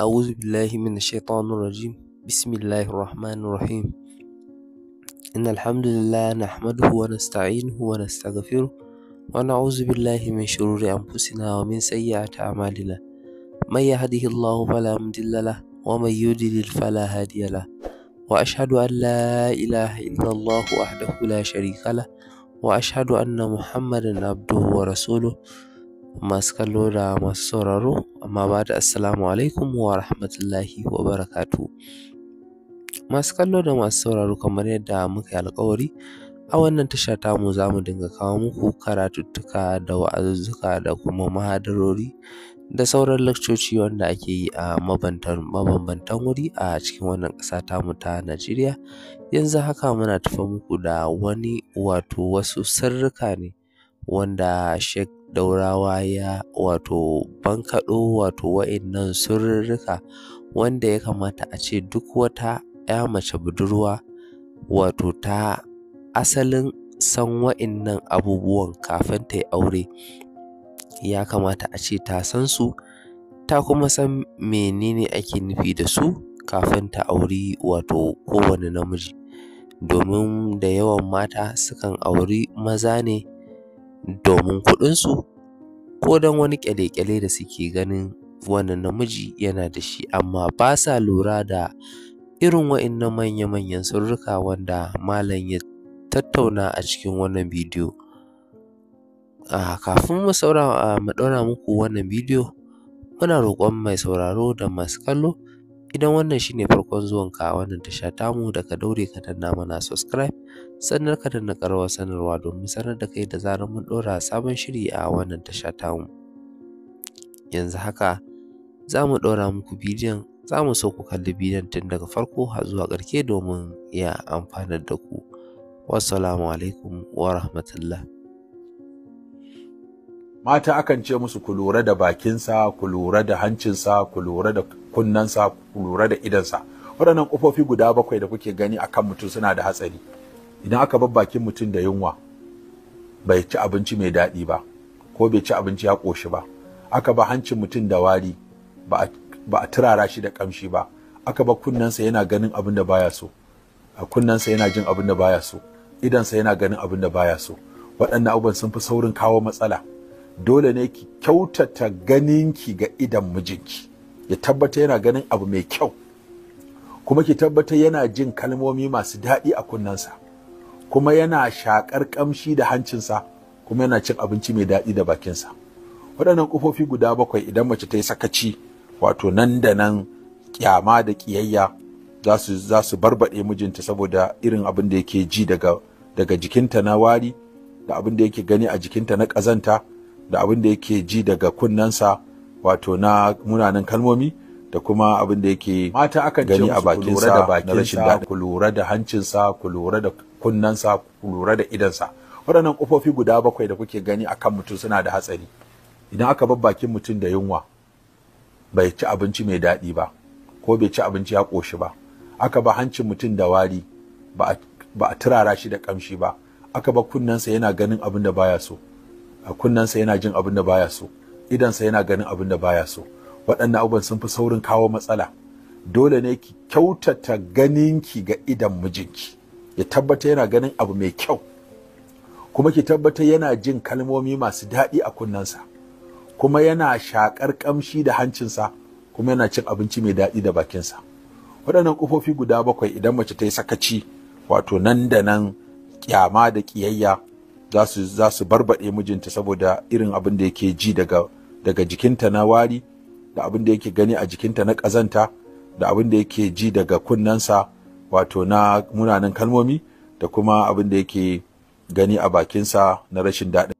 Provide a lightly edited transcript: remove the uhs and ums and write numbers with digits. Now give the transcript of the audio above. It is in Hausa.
أعوذ بالله من الشيطان الرجيم. بسم الله الرحمن الرحيم. إن الحمد لله نحمده ونستعينه ونستغفره ونعوذ بالله من شرور أنفسنا ومن سيئات أعمالنا. من يهده الله فلا مضل له ومن يضلل فلا هادي له، وأشهد أن لا إله إلا الله وحده لا شريك له، وأشهد أن محمدا عبده ورسوله. Masu kallo da masu sauraro, amma ba da assalamu alaikum wa rahmatullahi wa barakatuhu. Masu kallo da masu sauraro, kamar yadda muka yi alƙawari, a wannan tasha tamu za mu dinga kawo muku karatuttuka da wa'azuzzuka da kuma mahadarori da sauran lakcoci wanda ake yi a mabambantan wuri a cikin wannan ƙasa tamu ta Najeriya. Yanzu haka muna tafe muku da wani, wato wasu sirrika ne wanda Sheikh Daurawa ya wato bankaɗo, wato wa'innan sirrika wanda ya kamata a ce duk wata 'ya mace budurwa wato ta asalin san wa'innan abubuwan kafin ta yi aure. Ya kamata a ce ta san su, ta kuma san menene ake nufi da su kafin ta auri wato kowane namiji. Domin da yawan mata sukan auri maza ne domin kuɗinsu ko don wani ƙyale-ƙyale da suke ganin wannan namiji yana da shi, amma ba sa lura da irin wa'innan manya-manyan sirrika wanda malam ya tattauna a cikin wannan bidiyo. Kafin mu ɗaura muku wannan bidiyo, muna roƙon mai sauraro da masu kallo, idan wannan shine farkon zuwanka a wannan tasha tamu, da ka daure ka danna mana subscribe, sannan ka danna ƙararrawar sanarwa domin sanar da kai da zarar mun ɗora sabon shiri a wannan tasha tamu. Yanzu haka za mu ɗora muku bidiyon, za mu so ku kalli bidiyon tun daga farko har zuwa ƙarshe domin ya amfanar da ku. Wassalamu alaikum wa rahmatullah. Mata akan ce musu ku lura da bakinsa, ku lura da hancinsa, ku lura da kunnensa, ku lura da idansa. Waɗannan ƙofofi guda bakwai da kuke gani akan mutum suna da hatsari. Idan aka bar bakin mutum da yunwa, bai ci abinci mai daɗi ba, ko bai ci abinci ya ƙoshi ba, aka ba hancin mutum da wari, ba a turara shi da ƙamshi ba, aka ba kunnensa yana ganin abin da baya so, kunnensa yana jin abin da baya so, idansa yana ganin abin da baya so. Waɗannan abubuwan sun fi saurin kawo matsala. Dole ne ki kyautata ganinki ga idan mijinki, ya tabbata yana ganin abu mai kyau, kuma ki tabbata yana jin kalmomi masu daɗi a kunnensa, kuma yana shaƙar ƙamshi da hancinsa, kuma yana cin abinci mai daɗi da bakinsa. Waɗannan ƙofofi guda bakwai idan mace ta yi sakaci, wato nan da nan ƙyama da ƙiyayya za su barbaɗe mijinta saboda irin abin da yake ji daga jikinta na wari, da abin da yake gani a jikinta na ƙazanta, da abin da yake ji daga kunnensa wato na munanan kalmomi, da kuma abin da yake mata akan gani a bakinsa na rashin daɗi. Ku lura da hancinsa, ku lura da kunnensa, ku lura da idansa. Waɗannan ƙofofi guda bakwai da kuke gani akan mutum suna da hatsari. Idan aka bar bakin mutum da yunwa, bai ci abinci mai daɗi ba, ko bai ci abinci ya ƙoshi ba, aka ba hancin mutum da wari, ba a turara shi da ƙamshi ba, aka ba kunnensa yana ganin abin da baya so, kunnensa yana jin abin da baya so, idansa yana ganin abin da baya so. Waɗannan abubuwan sun fi saurin kawo matsala. Dole ne ki kyautata ganinki ga idan mijinki, ya tabbata yana ganin abu mai kyau, kuma ki tabbata yana jin kalmomi masu daɗi a kunnensa, kuma yana shaƙar ƙamshi da hancinsa, kuma yana cin abinci mai daɗi da bakinsa. Waɗannan ƙofofi guda bakwai idan mace ta yi sakaci, wato nan da nan ƙyama da ƙiyayya za su barbaɗe mijinta saboda irin abin da yake ji daga jikinta na wari, da abin da yake gani a jikinta na ƙazanta, da abin da yake ji daga kunnensa wato na munanan kalmomi, da kuma abin da yake gani a bakinsa na rashin daɗin.